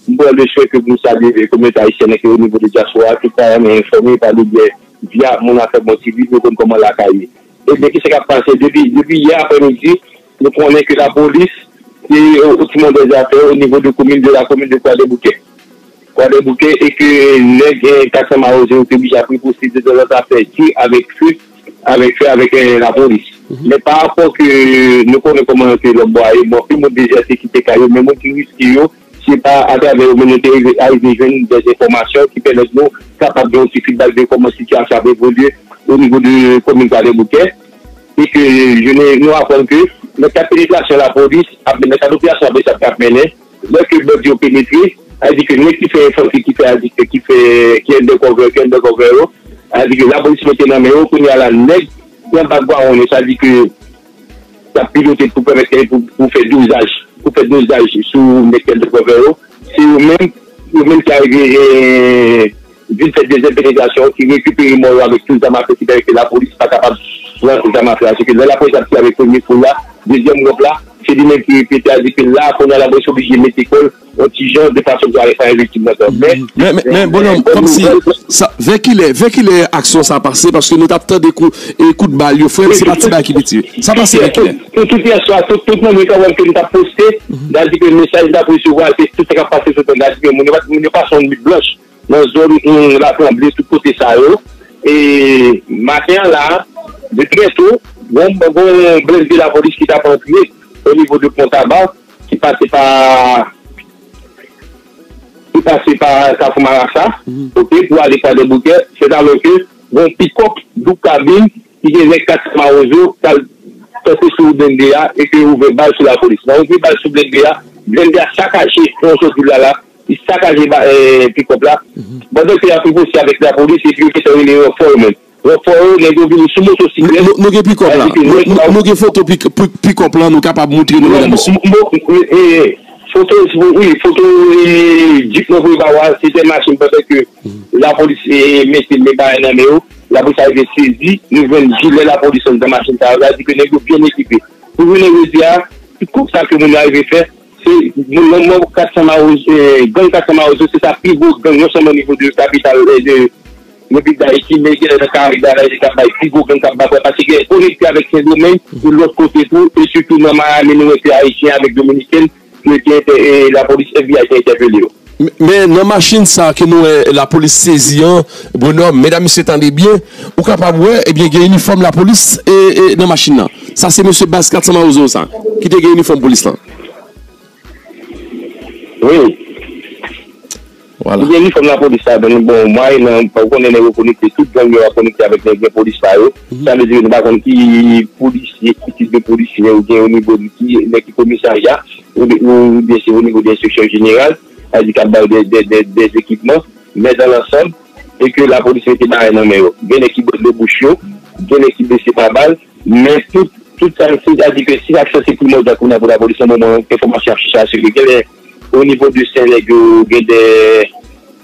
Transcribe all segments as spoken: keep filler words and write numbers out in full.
M pran le swen ke pou m salye kominote ayisyèn nan ki o nivo de dyaspora, tout paran nan enfòme pa de byè via moun afè bon sivil, yo konn kòman lakay ye. Ebyen, kisa k ap pase? Depi, depi yè aprèmidi, nou konnen ke lapolis te, eh, o timon dè zafè o nivo de komin, de la komin de Kwadèboukè. Kwadèboukè, e ke nèg, eh, kat san Mawozo yo te oblije ap riposte de tanzantan ap fè tir avèk fe, avèk fe, avèk, eh, lapolis. Men pa rapò ke nou konnen kòman ke lòt bò a ye, bon, anpil moun dezète kite kay yo, men moun ki riske yo, se pa atravè yo menm nou te rive, arive jwenn dè enfòmasyon ki pèmèt nou kapab gen yon ti fidbak de kòman sitiyasyon ap evolye o nivo de komin Kwadèboukè. E ke je ne, nou aprann ke nan kad penetrasyon lapolis, ap, nan kad operasyon lapolis ap, ap mennen, lè ke bandi yo penetre, sa vle di ke nèg ki fè enfantri, ki fè adike, ki fè, ki undercover, ki undercover yo, sa vle di ke lapolis mete nan men yo, kounye a la, nèg ki anba gwawon yo, sa vle di ke k ap pilote pou pèmèt ke pou, pou fè dozaj, pou fè dozaj sou nèg ki undercover yo. Se yo menm, yo menm ki arive, eh, vin fè dezyèm penetrasyon, ki rekipere mò yo avèk tout zam afe ki fè ke lapolis pa kapab pran zam afe a. Se ke lè lapolis ap tire avèk premye foul la, dezyèm wòp la, se li menm ki repete a di ke la, kounye a lapolis oblije mete kò l yon ti jan de fason pou ale fè viktim nan tan. Men, men, men, men, bonòm, kòmsi, sa, vè kilè, vè kilè aksyon sa pase? Paske nou t ap tande kou, e kout bal yo, frè m, se pa ti bagay ki piti. Sa pase vè kilè? Tout, tout yè swa, tout, tout moun yo kanmenm ke m t ap poste, m ta di ke mesaj m t ap resevwa, se tout sa k ap pase sou tè, m ta di ke moun yo pa, moun yo pase yon nwit blanch nan zòn, mm, Latranble, tout kote sa yo. E maten an la, de trè to, gon, gon blende lapolis ki t ap antre o nivo de Pon Taba, ki pase pa, ki pase pa Kafou Marasa, oke, pou ale Kwadèboukè, sètadi ke gon pikòp doub kabin ki gen nèg kat san Mawozo k al kanpe sou blende a e ke ouvè bal sou lapolis. Nan ouvri bal sou blende a, blende a sakaje nan yon sòt vil la, la, li sakaje ba, eh, pikòp la. Pandan ke y ap negosye avèk lapolis, epi yo gentan rele ranfò yo menm. Ranfò yo, nèg yo vini sou motosiklèt. Nou, nou gen pikòp la. Nou, nou, nou gen foto pik-, pik-, pikòp la, nou kapab montre nou, medam, mesye. Foto, wi, foto, eh, djip mwen voye ba w a, se te machin pandan ke lapolis, eh, mete men bagay nan men yo. Lapolis arive sezi, nou jwenn jilè lapolis anndan machin sa yo. Sa vle di ke nèg yo byen ekipe. Pou jounen jodi a, tout kòb sa ke moun yo arive fè, se moun nan manm kat san Mawozo, eh, gang kat san Mawozo, se sa pi gwo gang, non sèlman o nivo de kapital, eh, de Repiblik Dayiti, men genlè nan Karayib la, ki ap bay pi gwo gang k ap batay, paske gen konekte avèk Sendomeng, e lòt kote tou, e sitou nan Miami, nou wè se Ayisyen avèk Dominiken, ke te entè-, e lapolis F B I te entèpele yo. Men, men nan machin sa ke nou wè lapolis sezi an, Bonòm, medam mesye tande byen, ou kapab wè, ebyen, gen inifòm lapolis e, e nan machin nan. Sa se mesye baz kat san Mawozo sa, ki te gen inifòm polis lan. Wi. Vwala. Li gen inifòm lapolis ladan l, bon, mwayennan, ou konnen nèg yo konekte, tout gang yo ap konekte avèk nèg gen polis pa yo. Sa vle di ke nou pa konn ki polisye, ki tip de polisye yo gen o nivo de ki, nèg ki komisarya, oubyen, oubyen se o nivo de enspeksyon jeneral, sa vle di k ap ba yo de, de, de, de ekipman, men dans l'ensemble, e ke lapolis mete bagay nan men yo. Gen nèg ki bwè dlo bouch yo, gen nèg ki blese pa bal, men tout, tout sa, se ta di ke si aksyon se primòdyal kounye a pou lapolis nan moman enfòmasyon ap chèche a, se ke genlè o nivo de Sendomeng, gen de,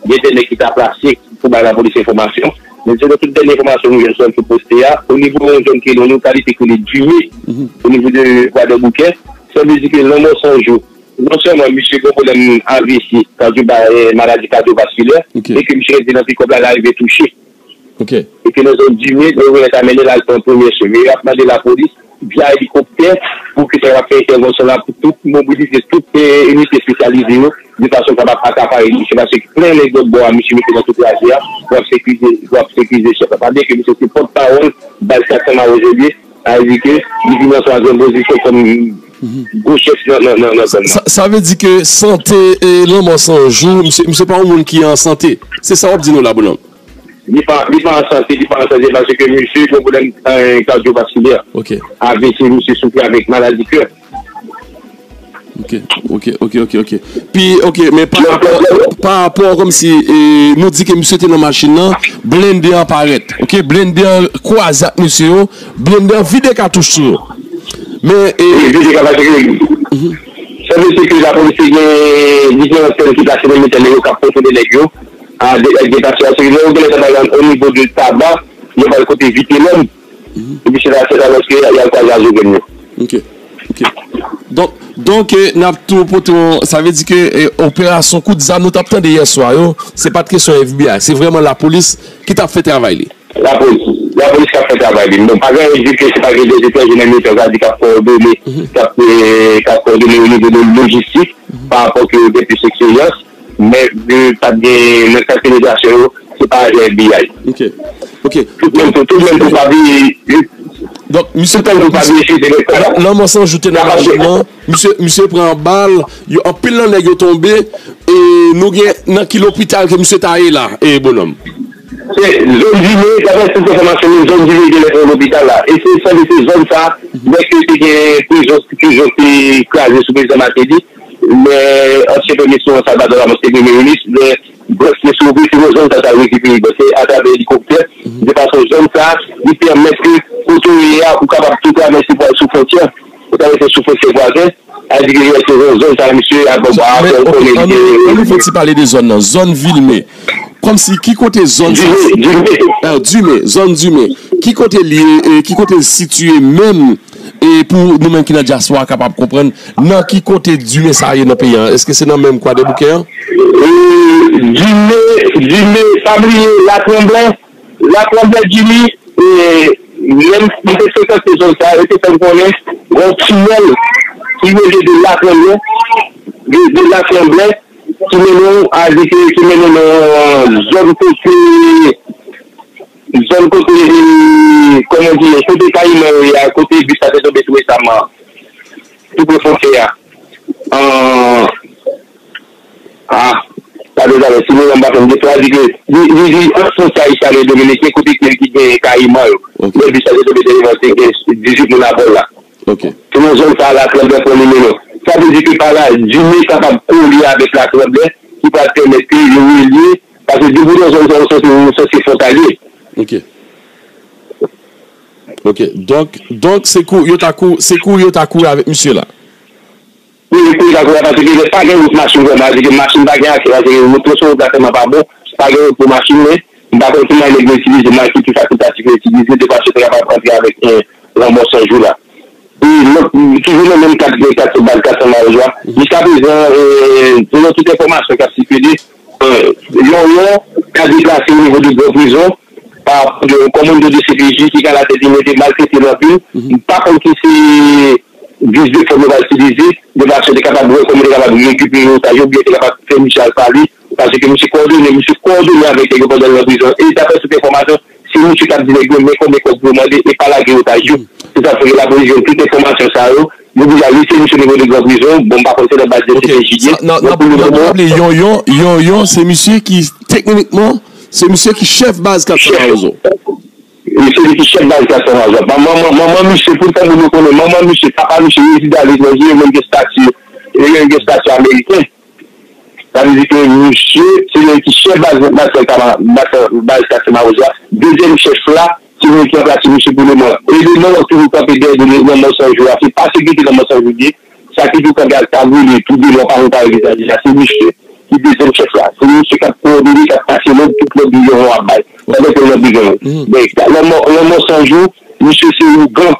gen de nèg ki ta plase pou bay lapolis enfòmasyon. Men selon tout dènye enfòmasyon nou jwenn sou, sou poste a, o nivo yon zòn ki rele, yon lokalite ki rele Dime, o nivo de Kwadèboukè, sa vle di ke lanmò san jou, non sèlman misye gen pwoblèm A V C, kadyo, eh, maladi kadyovaskilè, e ke misye rete nan pikòp la, l arive touche. E ke nan zòn Dime, yo genlè ta mennen l al pran premye swen. Men y ap mande lapolis, via elikoptè, pou ke sa kapab fè entèvansyon la, pou tout mobilize, tout, eh, inite espesyalize yo, de fason kapab akapare misye, paske plen nèg lòt bò a, misye mete nan tout raje a, pou ap sekirize, pou ap sekirize chèf la. Pa bliye ke misye se pòtpawòl baz kat san Mawozo li ye, sa vle di ke li vin nan twazyèm pozisyon kòm gwo chèf nan, nan, nan, nan zòn nan. Sa, sa vle di ke sante e lanmò san jou, misye, misye pa yon moun ki an sante. Se sa w ap di nou la, bonòm? Li pa, li pa an sante, li pa an sante paske misye gen pwoblèm, eh, kadyovaskilè. A V C, misye soufri avèk maladi kè. Ok, ok, ok, ok, ok. Pi, ok, men pa rapò, pa rapò kòmsi, eh, nou di ke misye te nan machin nan, blende an parèt. Ok, blende an kwaze ak mesye yo, blende an vide katouch sou yo. Men, eh, vide katouch, sa vle di ke lapolis te gen diferan sèl ki plase nan mitan nèg yo k ap kontwole nèg yo. A, de, de, paske lè yo genlè ta bay o nivo de Taba, yo pral kote Vitelòm. Epi se la, se la lòske y al kwaze a Zogèn yo. Ok. Donk, donk eh, n ap tou pote yon, sa vle di ke eh, operasyon kout zam nou t ap tande yè swa yo, se pa t kesyon F B I, se vrèman lapolis ki t ap fè travay li. Lapolis, lapolis k ap fè travay li. Bon, pa gen anyen di ke se pa gen dèz etranje nan mitan, sa di k ap kowòdone, k ap eh, k ap kowòdone o nivo de lojistik, pa rapò ke yo gen plis eksperyans, men eh, pa t gen nan kad penetrasyon yo, se pa ajan F B I. Ok. Ok. Tout moun tou, tout moun tou pa vle Donk, misye tout moun tou pa vle chite nan kò la. Nan mòso jou te nan machin nan, misye, misye pran bal, yo, anpil nan nèg yo tonbe, e nou gen nan ki lopital ke misye ta ye la, e bonòm. Se zòn Dime, daprè tout enfòmasyon nou, zòn Dime genlè se yon lopital la. E se sanble se zòn sa, nèg yo te gen prizon, prizon te kraze sou prezidan Martelly, lè ansyen premye minis Salvador Lamothe te premye minis, lè Bref, se sou operasyon zòn sa ta rekipere. Bon, se atravè elikoptè. De fason, zòn sa, li pèmèt ke kote w ye a, ou kapab tou travèse pou al sou fwontyè. Ou travèse sou fwontyè vwazen. A di ke se yon zòn sa, misye, a bon, ba, Men, fè w ok, konnen ann li nou, ann nou fè ti pale de zòn nan. Zòn Vilme. Kòmsi, ki kote zòn sa? Dime, Dime. Ah, Dime, zòn Dime. Ki kote li ye, e ki kote l sitiye menm? E pou nou menm ki nan dyaspora kapab konprann, nan ki kote Dime sa ye nan peyi an? Èske se nan menm Kwadèboukè an? E, Dime, Dime, pa bliye Latranblè, Latranblè, Dime, e, menm m te frekante zòn sa, yo te fè m konnen, gen yon tinèl ki rele de Latranblè, de, de Latranblè, ki mennen w a di ke, ki mennen w nan zòn kote, zòn kote, kòman di, kote Kayiman yo ye a, kote bis la te tonbe tou resaman, tou pre fwontyè a. An, a, sa deja, si nou pa fè m defwa, di ke, li, li, li, ant fwontyè ayisyen e dominiken, kote ki, ki gen Kayiman yo. Ok. Lè bis la te tonbe, te gen dizuit moun abò l la. Ok. Se nan zòn sa a Latranblè pran nimewo. Sa vle di ke pa la, Dime kapab kole avèk Latranblè, ki pral pèmèt ke yo relye, paske depi w nan zòn sa, ou sanse, ou sanse fwontalye. Ok. Ok. Donk, donk se kou yo ta kou, se kou yo ta kouri avèk misye la. Wi, wi, kou yo ta kouri, paske pa gen wout machin vrèman, paske machin pa gen aksè, paske wout yo sou wout la tèlman pa bon, pa gen wout pou machin, men m pa konn ki manyè nèg yo itilize, manyè ki pi fasiltatif yo itilize, de fason yo te kapab antre avèk, eh, lanmò san jou la. E lòt, toujou nan menm kad, kad baz Kat San Mawozo a, jiskaprezan, eh, selon tout enfòmasyon k ap sikile, eh, Yonyon ka deplase o nivo de Gran Prizon, pa rapò de yon kòmando de C P J ki ka latèt li, men te maltrete l anpil. M pa konn ki se vis de fòm yo va itilize, de fason te kapab wè kòman te kapab rekipere otaj yo, oubyen te kapab fè misye al pale, paske misye kowòdone, misye kowòdone avèk nèg yo pandan l nan prizon. E daprè tout enfòmasyon, se misye k ap di nèg yo, men konbyen kòb pou yo mande, e pa lage otaj yo. Se sa k fè ke lapolis jwenn tout enfòmasyon sa yo, yo deja lese misye nivo de gran prizon, bon, m pa konn se nan baz de Ok. C P J li ye, Sa, nan, men nan, pou le nan, moman, raple, Yonyon, Yonyon, se misye ki, teknikman, se misye ki chèf baz Kat San Mawozo. E se li ki chèf baz Kat San Mawozo. Manman, manman misye, pou tan moun yo konnen, manman misye, papa misye rezide aletranje, yo menm gen estati, yo menm gen estati ameriken. Sa vle di ke misye, se li ki chèf baz, baz, baz, baz Kat San Mawozo a. Dezyèm chèf la, se li ki ranplase misye pou le moman. Eleman yo toujou kanpe dèyè de lanmò san jou a. Se pa sekirite lanmò san jou li ye. Sa ki tou kanpe ak tab rile, tou de lò pa yon kare vizaji a, se misye ki dezyèm chèf la. Se misye k ap kowòdone, k ap pase lòd, tout lòd yo ap bay. Pandan ke l nan prizon yo. Men, lanmò, lanmò san jou, misye se ougan.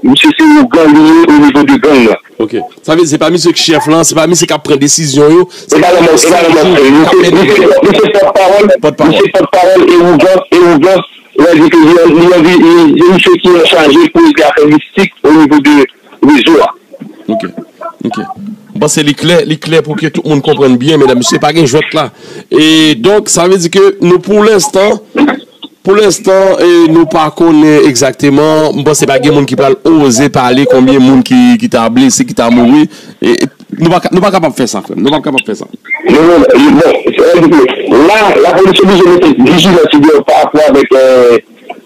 Misye se ougan li ye o nivo de gang nan. Ok. Sa vle di se pa misye ki chèf lan, se pa misye k ap pran desizyon yo, se pa lanmò, se pa lanmò san jou, misye, misye pòtpawòl, misye pòtpawòl e ougan, e ougan, lè di ke li, li anvi, li, li misye ki an chaje pou regle afè mistik o nivo de rezo a. Ok. Ok. M panse li klè, li klè pou ke tout moun konprann byen, medam, mesye, pa gen jwèt la. E donk, sa vle di ke nou, pou lenstan, pou lenstan, e, nou pa konnen egzakteman, m panse pa gen moun ki pral oze pale konbyen moun ki, ki ta blese, ki ta mouri. E, e, nou pa ka, nou pa kapab fè sa, frè m. Nou pa kapab fè sa. Non, non, non, bon, se, la, lapolis oblije mete vijilans li deyò pa rapò avèk, e,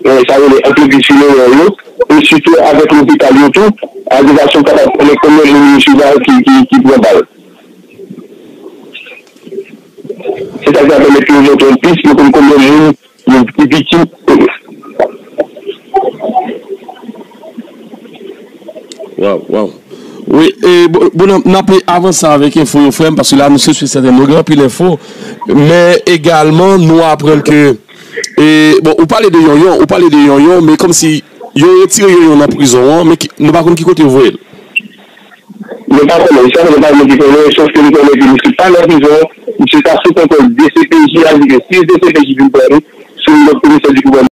e, sa rele antrepriz finerè yo, e sitou avèk lopital yo tou, a de fason kapab konnen konbyen moun yo chita ki, ki, ki pran bal. Se sa k va pèmèt ke yo monte yon pis pou konn konbyen moun yo ki viktim. Waw, waw. Wi, e, bon, bon, n ap avanse avèk enfo yo, frè m, paske la, nou se sèten, nou gen anpil enfo, men egalman, nou aprann ke, e, bon, ou pale de Yonyon, ou pale de Yonyon, men kòmsi yo retire Yonyon nan prizon an, men ki, nou pa konn ki kote yo voye l. Nou pa konnen, sa nou pa menm ki konnen, sòf ke nou konnen ke misye pa nan prizon, misye ta sou kontwòl D C P J a, di ke si D C P J vin pran li, se yon lòt komisè di gouvènman.